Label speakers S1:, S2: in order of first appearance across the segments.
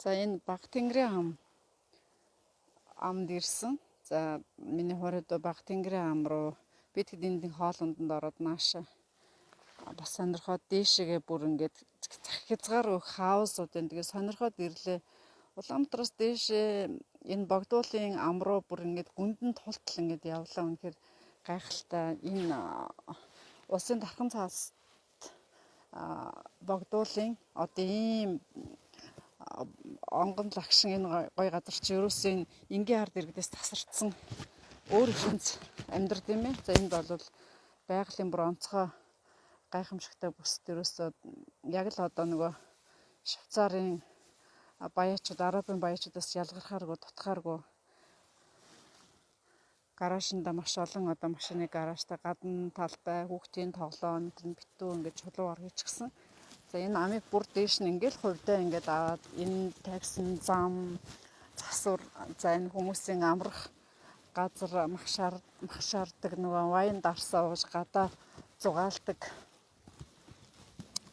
S1: За энэ Багатэнгэрийн амд ирсэн. За миний хурид Багатэнгэрийн ам руу би тэгэд энд хоол унданд ороод нааша бас сонирхоод дээшээгээ бүр ингээд зах хязгаар өгөх хаусууд энэ тэгээ сонирхоод ирлээ. Улаанбаатараас дээшээ энэ Богдуулын ам руу бүр ингээд гүндэн тултал ингээд явлаа. Үнэхээр гайхалтай. Энэ улсын тархан цааст Богдуулын одоо ийм онгон лагшин энэ гоё газар чи ерөөсөө энэ энгийн ард иргэдээс тасарчсан өөр ертөнц амьдрал юм ээ. За энд бол байгалийн бүр онцгой гайхамшигтай бүсд ерөөсөө яг л одоо нөгөө Швейцарын баяачууд, Арабын баяачуудаас ялгархааргүй, дутхааргүй гараашнда маш олон одоо машины гаражтай гадна талбай, хүүхдийн тоглоом, тэр битүү ингээд чулуугаар хийчихсэн. За энэ амыг бүр дээш нь ингээл хувьдаа ингээд аваад энэ тавьсан зам, засвар, за энэ хүмүүсийн амрах газар махшаардаг нөгөө вайн дарсаа ууж гадаа зугаалдаг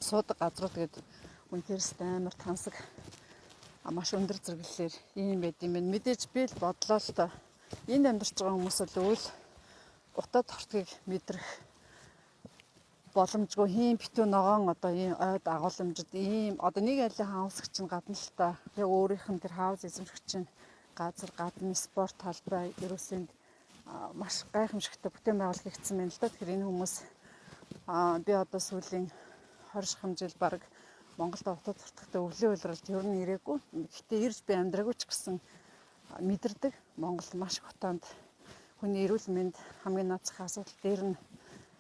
S1: суудаг газрууд гээд үнэхээр амар тансаг маш өндөр зэрэглэлээр ийм байд юм байна. Мэдээж би л бодлоо л та. Энд амьдарч байгаа хүмүүс бол үл утаа тортгийг мэдрэх боломжгүй хийм битүү ногоон одоо ийм ойд агуулмжид ийм одоо нэг айлын хаусгч чинь гадна л та яг өөрийнх нь тэр хаус эзэмшигч чинь газар гадна спорт талбай ерөөсөө маш гайхамшигтай бүтээн байгуулалт хийгдсэн байна л да. Тэгэхээр энэ хүмүүс би одоо сүүлийн 20 шахам жил бараг Монголд утаа туртахтай өвлийн улиралд ер нь ирээгүй. Гэхдээ ирж би амьдраагүй ч гэсэн мэдэрдэг. Монгол маш их утаанд хүний эрүүл мэнд хамгийн наад зах асуудал дээр нь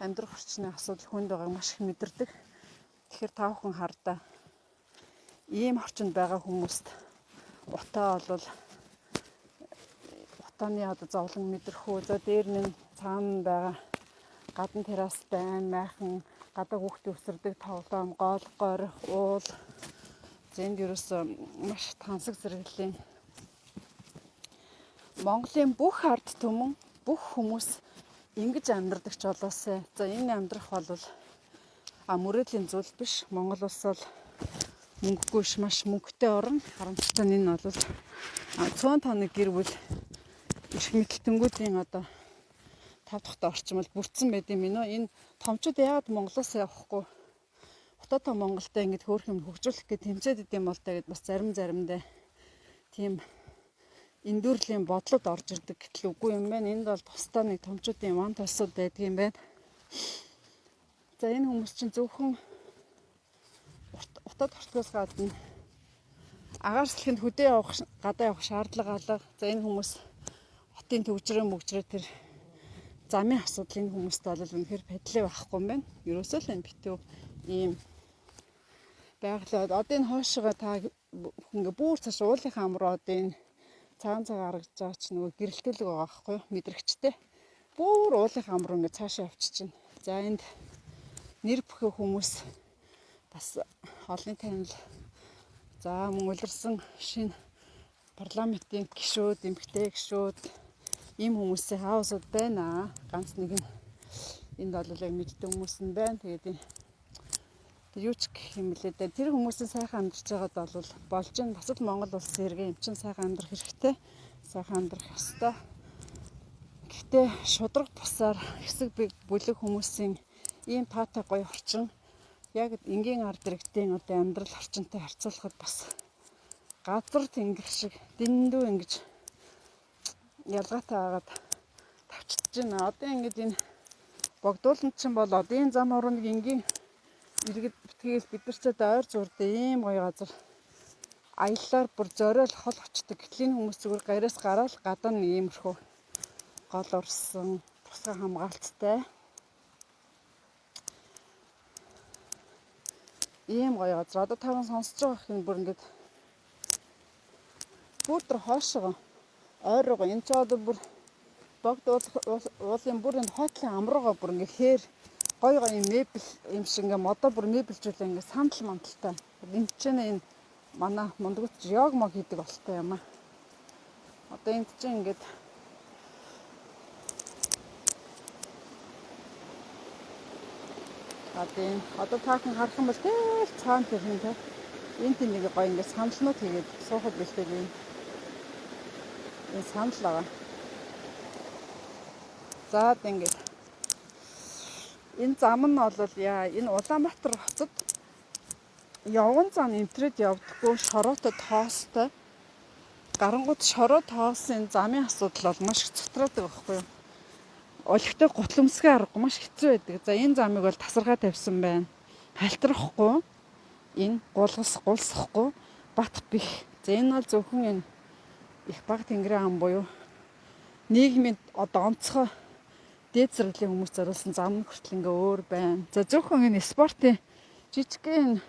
S1: амьдрах орчны асуудал хүнд байгааг маш их мэдэрдэг. Тэгэхээр та бүхэн хардаа ийм орчинд байгаа хүмүүст утаа бол утааны одоо зовлон мэдрэх үү. За дээр нь цаана байгаа гадна террас байна, майхан гадаа хүүхдээ өсөрдөг тоглоом, гол горих, уул. Зэнд ерөөсөө маш тансаг зэрэглэлийн Монголын бүх ард түмэн, бүх хүмүүс ингэж амьдрдаг ч болоосай. За энэ амьдрах бол мөрөөдлийн зүйл биш. Монгол улс бол мөнгөгүй ш маш мөнгөтэй орн. Харамсалтай нь энэ бол цөөн тооны гэр бүл эрх мэдэлтэнгүүдийн одоо 5 дахь орчим бол бүрдсэн байд юм уу? Энэ томчууд яагаад Монголоос явахгүй? Хотоо Монголтой ингэж хөөх юм хөгжүүлэх гэж тэмцээд идэм бол та гэд бас заримдаа тийм эндүрлийн бодлод орж ирдэг гэтэл үгүй юм байна. Энд бол тусдаа нэг томчуудын ван тосууд байдаг юм байна. За энэ хүмүүс чинь зөвхөн утаа тортгоос гадна агаар салхинд хөдөө явах, гадаа явах шаардлага алга. За энэ хүмүүс хотын төвжрээ мөгжрээ тэр замын асуудал энэ хүмүүст бол үнэхээр падлаа байхгүй юм байна. Ерөөсөө л энэ битүү ийм байглаад одоо энэ хоошоо та ингээ бүр цааш уулынхаа ам руу одоо энэ цагаан цагаан харагдаж байгаа чинь нөгөө гэрэлтэлэг байгаа байхгүй юу? Мэдрэгчтэй. Бүр уулынхаа ам руу ингээ цаашаа явчихна. За энд нэр бүхий хүмүүс бас олонний танил за мөн улирсан шинэ парламентын гишүүд, эмэгтэй гишүүд ийм хүмүүсийн хаусууд байна. Ганц нэг нь энд бол яг мэддэг хүмүүс нь байна. Тэгээд юу ч гэх юм бэлээ дээ. Тэр хүмүүсийн сайхан амьдарч байгаад бол болж байна. Бас л Монгол улсын иргэн юм чинь сайхан амьдрах хэрэгтэй. Сайхан амьдрах ёстой. Гэхдээ шудраг бусаар хэсэг бүлэг хүмүүсийн ийм таатай гоё орчин яг энгийн ард иргэдийн одоо амьдрал орчинтой харьцуулахад бас газар тэнгэр шиг дэндүү ингэж ялгаатай байгаад тавчдаж байна. Одоо ингэж энэ Богдууланд чинь бол одоо энэ зам уруу нэг энгийн иргэд битгийл бид нар ч одоо ойр зуурд ийм гоё газар аяллаар бүр зориул хол очдог. Гэтэл энэ хүмүүс зүгээр гараас гараал гадаа нэг иймэрхүү гол урсан тусгай хамгаалттай ийм гоё газар. Одоо та сонсож байгаа юм бүр ингэж бүр тэр хоошоо ойроо энэ ч одоо бүр Богд уулын бүр энэ хойтлын амруугаа бүр ингээ хээр гоё гоё юм мебель юм шиг ингээ модоо бүр мебельжүүлээ ингээ сандал мандалтай. Энд чинь энэ манай мундагч йог мог хийдэг болтой юм аа. Одоо энд чинь ингээд одоо энэ одоо таахан харах юм бол тэгэл цаана тэр юм те. Энэ тэнд нэг гоё ингээд саналнууд хийгээд суухад бэлтээд юм. Энэ санал байгаа. За ингээд энэ зам нь бол яа энэ Улаанбаатар хотод явган зам эмтрээд явдаггүй шороотой тоостой. Гарангууд шороо тоосын замын асуудал бол маш их цотроодаг байхгүй юу? Олигтой гутал өмсгөө аргагүй маш хэцүү байдаг. За энэ замыг бол тасаргаа тавьсан байна. Халтархгүй. Энэ гулгас гулсахгүй бат бих. За энэ бол зөвхөн энэ их баг тэнгэрийн ам буюу нийгмийн одоо онцгой дээд зэрэглэлийн хүмүүс зориулсан зам хүртэл ингээ өөр байна. За зөвхөн энэ спортын жижигхэн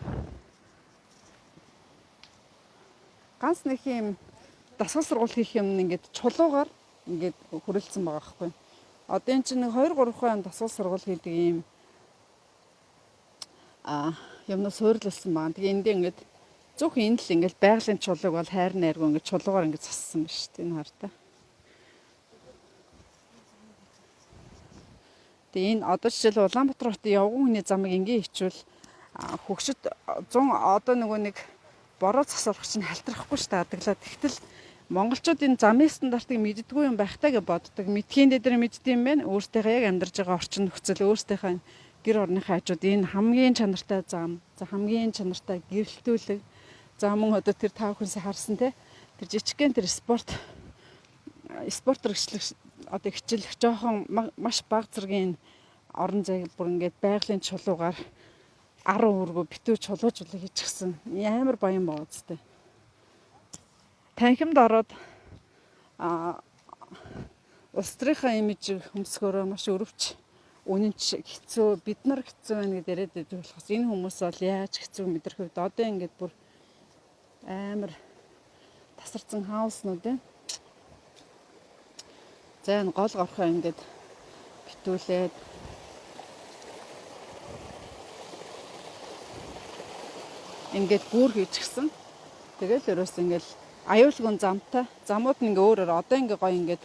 S1: ганц нэг юм дасгал сургууль хийх юм ингээд чулуугаар ингээд хүрэлцэн байгаа байхгүй. Одоо энэ чинь нэг 2 3 хүн дасгал сургууль хийдэг юм юмнууд суйрлуулсан байгаа. Тэгээ эндээ ингээд зөвхөн энэ л ингээд байгалийн чулууг бол хайр найргүй ингээд чулуугаар ингээд зассан ба шүү дээ. Энэ хартаа. Тэгээ энэ одоо жишээл Улаанбаатар хотын явган хүний замыг ингээ хийчихвэл хөгшөд 100 одоо нөгөө нэг бороо засуулах чинь халтархгүй шүү дээ адаглаад. Тэгтэл монголчууд энэ замын стандартыг мэддэггүй юм байх таа гэж боддог. Мэдхийн дээр мэддэг юм байна. Өөртөөхөө яг амьдарч байгаа орчин нөхцөл, өөртөөхөө гэр орныхаа хажууд энэ хамгийн чанартай зам, за хамгийн чанартай гэрэлтүүлэг. За мөн одоо тэр та бүхэн харсан те тэр жижигхэн тэр спорт хэрэгчлэх одоо хичээлэх жоохон маш бага зэргийн орон зай бүр ингээд байгалийн чулуугаар 10 өргөө битүү чулуужуулаг хийчихсэн. Амар баян байгаа зү. Танхимд ороод улс төрийнхаа имижийг хөмсгөөрөө маш өрөвч үнэнч хэцүү бид нар хэцүү байна гэдээ яриад байдаг болохоос энэ хүмүүс бол яаж хэцүү мэдрэх вэ? Одоо ингээд бүр амар тасарсан хауснууд байна. За энэ гол горхоо ингээд битүүлээд ингээд гүүр хийчихсэн. Тэгэл ерөөс ингээд аюулгүй замтай. Замууд нь ингээ өөр өөр одоо ингээ гоё ингээд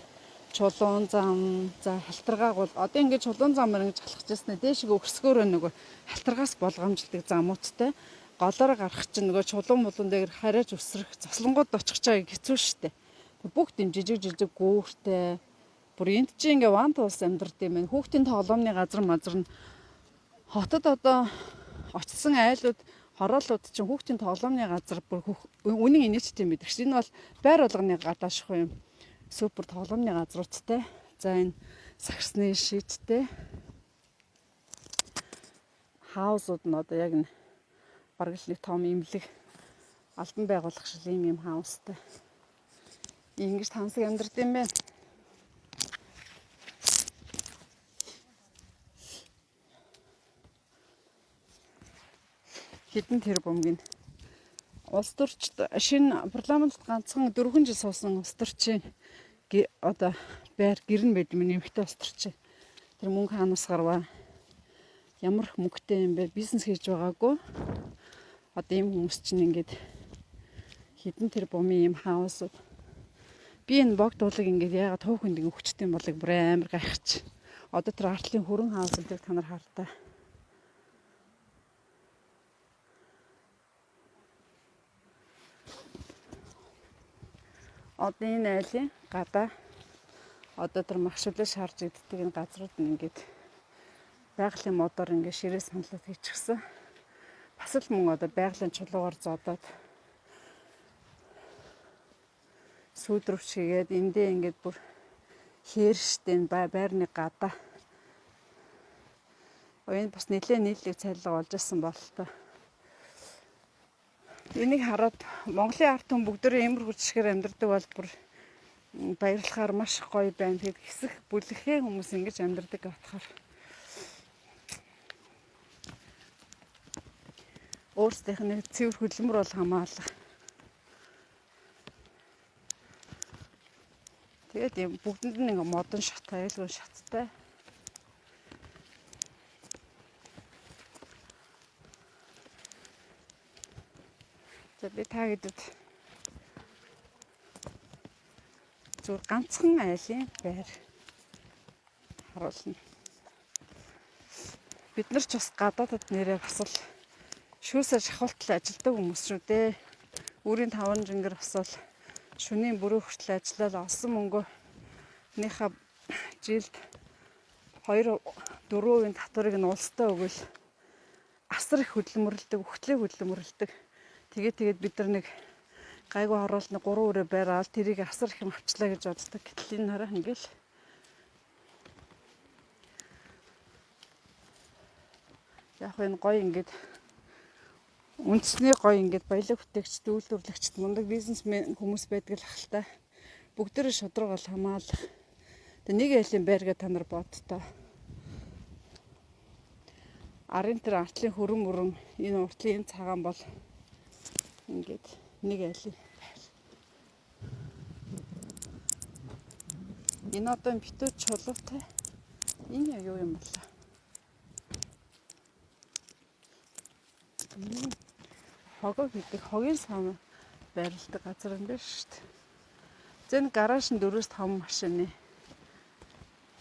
S1: чулуун зам, за халтаргааг бол одоо ингээд чулуун замаар ингэж алхаж яснаа дээшгээ өгсгөөрөө нөгөө халтаргаас болгоомжлдаг замуудтай. Голоор гарах чинь нөгөө чулуун мулуун дээр хараач өсрөх заслангууд очих чааг хэцүү шттэ. Бүгд юм жижиг жижиг гүүртэй. Бүр энд чинь ингээ ван тулс амьдрд юм байна. Хүүхдийн тоглоомны газар мазар нь хотод одоо очсон айлууд хороолууд чинь хүүхдийн тоглоомны газар бүр үнэн инээчтэй юм байдаг. Энэ бол байр болгоны гадаашх юм. Супер тоглоомны газруудтай. За энэ сагсны шидтэй хаусууд нь одоо яг нь бараг л нэг том имлэг албан байгууллага шиг ийм юм хаустай. Ингэж тансаг амьдрд юм байна. Хэдэн тэр бомгийн улс төрчд шинэ парламентд ганцхан 4 жил суусан улс төрчийн одоо байр гэр нь байд юм нэмэгтэй улс төрч. Тэр мөнгө хаанаас гарваа? Ямар их мөнгөтэй юм бэ? Бизнес хийж байгаагүй. Одоо ийм хүмүүс чинь ингээд хэдэн тэр бумын ийм хаусууд. Би энэ богд дуулыг ингээд яагаад туухынд ингэ өгчт юм болыг бүр амар гайхаж. Одоо тэр артлын хөрөн хаус энэ та нар хартаа. Одоо энэ айлын гадаа одоо тэр магшуулаа шарж иддэг энэ газрууд нь ингээд байгалийн модоор ингээд ширээ саналаад хийчихсэн. Бас л мөн одоо байгалийн чулуугаар зодоод сүүдрвч хийгээд эндээ ингээд бүр хээрштэй байрны гадаа. Энэ бас нэлээ нийлэг цайлга болж исэн бололтой. Энийг хараад Монголын ард түмэн бүгдээрээ иймэрхүү жишгээр амьдардаг бол бүр баярлахаар маш гоё байна. Тэгэд хэсэг бүлэхээ хүмүүс ингэж амьдардаг бодохоор өөрсдийнх нь цэвэр хөдөлмөр бол хамаалга. Тэгээд юм бүгдэнд нь ингээ модон шат, аюулгүй шаттай. За би та гэдэд зүгээр ганцхан айлын байр харуулна. Бид нар ч бас гадаадад нэрээ бас л Шүүсээ шахалтал ажилдаг хүмүүс шүү дээ. Үүрийн таван жингэр осол шөнийн бүрөө хүртэл ажиллаад олсон мөнгөө нийнхаа жилд 2 4% татварыг нь улстай өгвөл асар их хөдөлмөрлөдөг, өгтлээ хөдөлмөрлөдөг. Тэгээд бид нар нэг гайгүй хороолны 3 өрөө байр авал тэрийг асар их юм авчлаа гэж боддог. Гэтэл энэ хараа ингээл яг энэ гоё ингээд үндэсний гоё ингээд баялаг бүтээгчд, үйлдвэрлэгчд, мундаг бизнесмен хүмүүс байдаг л ахalta. Бүгдээрээ шудраг бол хамаалах. Тэг нэг айлын байргаа та нар бодтоо. Арын тэр артлын хөрөн мөрөн энэ уртлын энэ цагаан бол ингээд нэг айлын байр. Энэ одоо битүү чулуутай. Энэ юу юм болоо? Хогоо хийдэг хогийн сан байрладаг газар юм байна шүү дээ. За энэ гараж нь 4-5 машины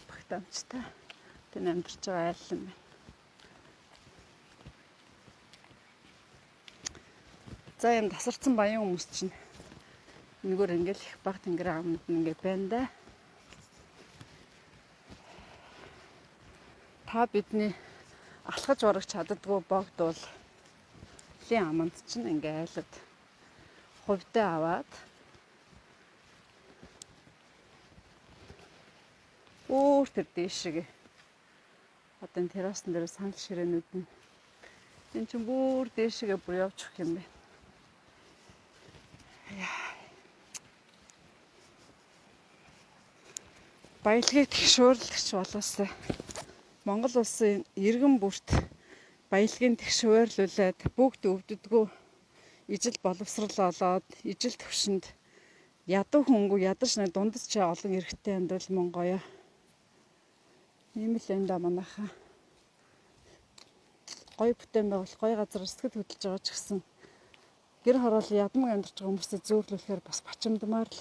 S1: багтаамжтай. Тэн амьдарч байгаа айл юм байна. За юм тасарсан баян хүмүүс чинь нэгөр ингээл их баг тэнгэр амд ингээд байна да. Та бидний алхаж орох чаддгүй богдвол лийн аманд чинь ингээ айлд хувьдаа аваад өөр тэр дээшгээ одоо энэ террасан дээр санал ширээнүүд нь энэ чинь бүр дээшгээ бүр явж өгөх юм байна. Баялагийг тэгш болоосай. Монгол улсын иргэн бүрт баялагын тэгш хуваарлуулад бүгд өвддгөө ижил боловсрал олоод ижил төвшөнд ядуу хөнгөө ядаж нэг дундад ч олон эрэгтэй амьдрал мөн гоё. Ийм л юм да манайхаа. Гоё бүтээн байгуул, гоё газар сэтгэл хөдлөж байгаа ч гэсэн гэр хороол ядмаг амьдарч байгаа хүмүүстэй зөөрлүүлэхээр бас бачимдмаар л